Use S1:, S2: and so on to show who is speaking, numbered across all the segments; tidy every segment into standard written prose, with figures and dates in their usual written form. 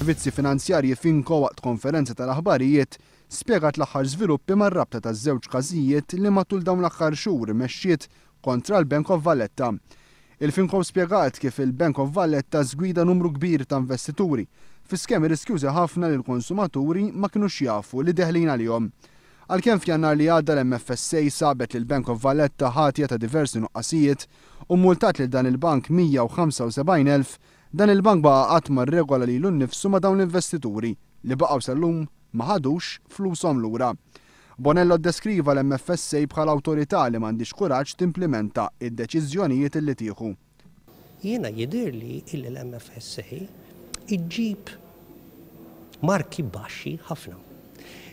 S1: Servizzi Finanzjarji Finco waqt konferenza tal-aħbarijiet spjegat l-aħħar żviluppi mar-rabta taż-żewġ każijiet li matul dawn l-aħħar xhur mexxiet kontra l-Bank of Valletta. Il-Finco spjegat kif il-Bank of Valletta żgwida numru kbir ta' investituri fi skemi riskjużi ħafna li l-konsumaturi ma kinux jafu li deħlin għalihom. Għalkemm f'Jannar li għadda l-MFSA sabet lil Bank of Valletta ħatja ta' diversi nuqqasijiet u mmultat lil dan il-bank 175,000, dan il-bank baqa' qatt ma rregola lilu nnifsu ma' dawn l-investituri li baqgħu sal-lum ma ħadux flushom lura. Bonello ddeskriva l-MFSA bħala awtorità li m'għandhiex kuraġġ timplimenta d-deċiżjonijiet li tieħu.
S2: Jiena jidhirli illi l-MFSA iġġib marki baxxi ħafna.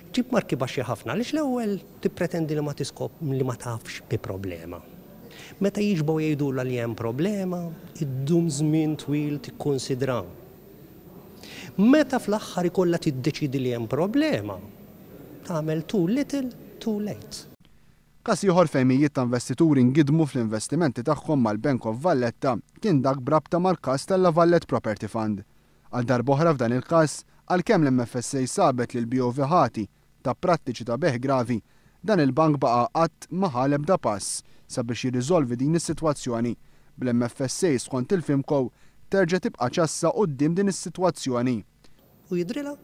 S2: Ġġib marki baxxi ħafna għaliex l-ewwel tippretendi li ma tiskop li ma tafx bi problema. Meta jiġbgħu jgħidulha li hemm problema, iddum żmien twil tikkunsidra. Meta fl-aħħar ikollha tiddeċiedi li hemm problema, tagħmel too little, too late.
S1: Każ ieħor fejn mijiet ta' investituri ngidmu fl-investimenti tagħhom mal-Bank of Valletta kien dak b'rabta mal-każ tal-La Vallette Property Fund. Għal darb'oħra f'dan il-każ, għalkemm l-MFSA sabet lil BOV ħati ta' prattiċi ta' bejgħ gravi, dan il-bank baqa' qatt ma ħa l-ebda pass sabiex jirriżolvi din is-sitwazzjoni, bl-MFSA skont il-Fimco terġa' tibqa' ċassa quddiem din is-sitwazzjoni.
S2: U jidhrilha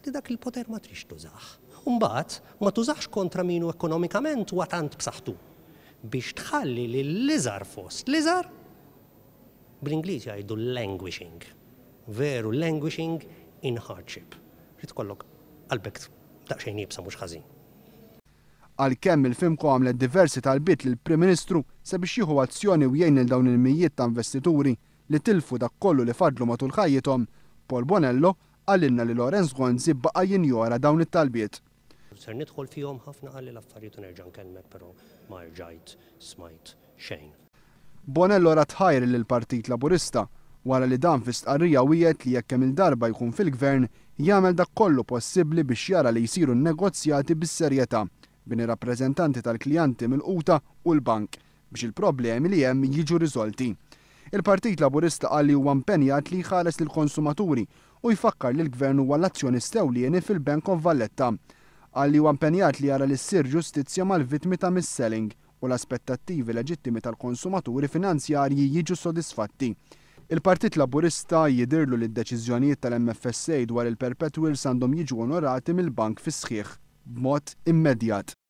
S2: li dak il-poter ma tridx tużah. U mbagħad ma tużahx kontra min hu ekonomikament huwa tant b'saħħtu biex tħalli lill-iżgħar fost l-iżgħar, bl-Ingliż jgħidu languishing, veru languishing in hardship. Trid ikollok qalbek daqsxejn iebsa mhux ħażin.
S1: Għalkemm il-Fimco għamlet diversi talbiet lill-Prim Ministru sabiex jieħu azzjoni u jgħin lil dawn il-mijiet ta' investituri li tilfu dak kollu li fadlu matul ħajjithom, Paul Bonello qalilna li Lawrence Gonzi baqa' jinjora dawn it-talbiet.
S2: Ser nidħol fihom ħafna qalli l-affarijiet u nerġa' nkellmek però ma rġajt smajt xejn.
S1: Bonello radd ħajr lill-Partit Laburista wara li dan fi stqarrija wiegħed li jekk kemm-il darba jkun fil-Gvern jagħmel dak kollu possibbli biex jara li jsiru n-negozjati bis-serjetà bejn ir-rappreżentanti tal-klijanti milquta u l-bank biex il-problemi li hemm jiġu riżolti. Il-Partit Laburista qal li huwa impenjat li jħares lill-konsumaturi u jfakkar li l-Gvern huwa l-azzjonist ewlieni fil-Bank of Valletta. Qal li huwa impenjat li jara li ssir ġustizzja mal-vittmi ta' mis-selling u l-aspettattivi leġittimi tal-konsumaturi finanzjarji jiġu sodisfatti. Il-Partit Laburista jidhirlu li d-deċiżjonijiet tal-MFSA dwar il-perpetuals għandhom jiġu onorati mill-bank fis-sħiħ, b'mod immedjat.